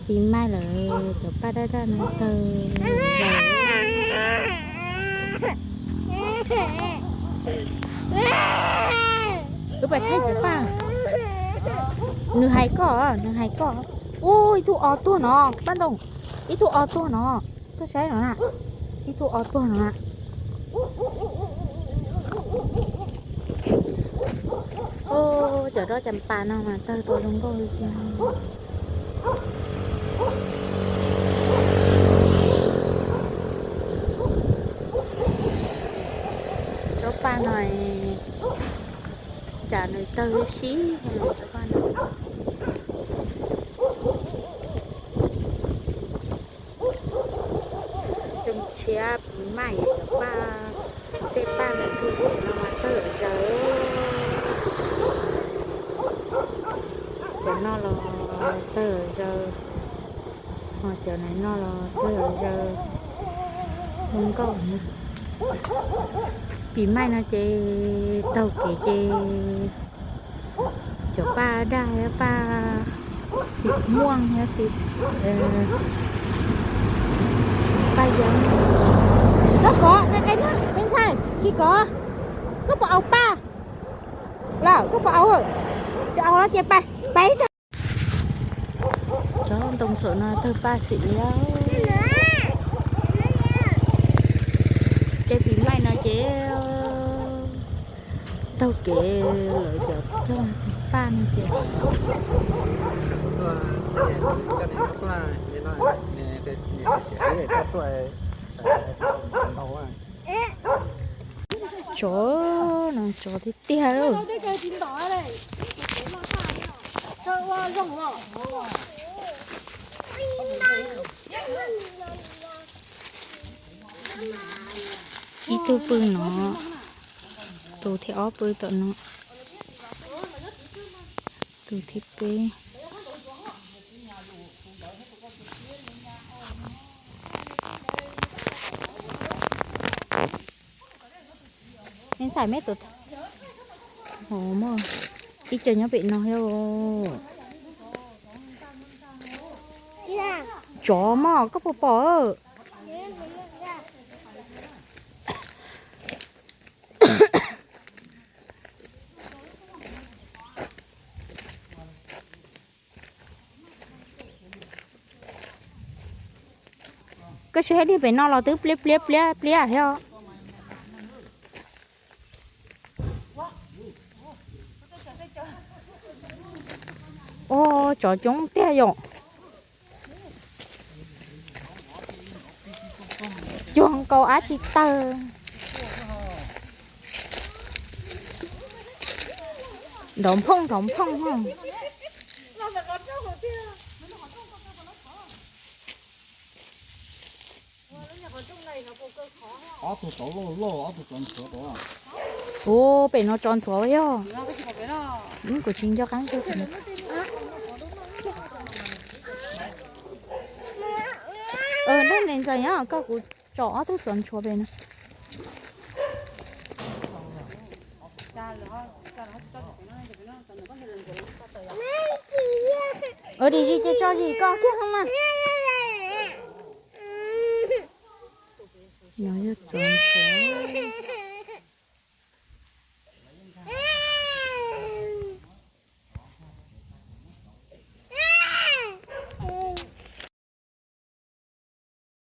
Pis mais lawm cov paj daj daj no tawg. Wb pais thaij cov paj. Nws hais koj, nws hais koj. Ub, ib tug o tuag no, paj ntoo. Ib tug o tuag no. Tuaj saib no na. Ib tug o tuag no na. Cov dob cas pas no mas tawg tau zoo nkauj li tiag. Tsob paj no cas nws tawg sib sib heev cov paj no. Xyoo tshiab pis mais cov paj, tej paj ntawm tug no mas tawg zawm zaws. Cov no los tawg zawm zaws, ho cov no los tawg zawm zaws. Zoo nkauj. Pis mais no ces taug kev ces cov paj daj thiab paj xim muaj thiab xim, paj yeeb. Koj kov qe qe na, me ntxhais, tsis kov. Koj puas aus paj? Lawm, koj puas aus? Tsis aus los ces pais, pais tso. Tsob ntoo saum no tawg paj xim liab. Ces pis mais no ces taug kev lawv cov cog paj no ces. Tsov no, tsov tiag tiag lawm. Ib tug pw no, tus thib ob pw tom no, tus thib peb. Ntxhais me tus, ib co nyob pem no thiab. Tsov mog, koj puas pom? Koj sim hais tias pem no los twb pliab pliab pliab pliab thiab. Ua tsov coob tiag yom. Cuag nkaus ab tsi tawg. Nrov nphooj nrov nphooj. Ua pem no tsov ntxhuav yog. Kuv tsis nco qab. Dab ne ntxaws nyob koj, kuv tsom ob tug tsov ntxhuav pem no. Ua dib zis ces tso zis koj kiag no mas. No yog tsov ntxhuav.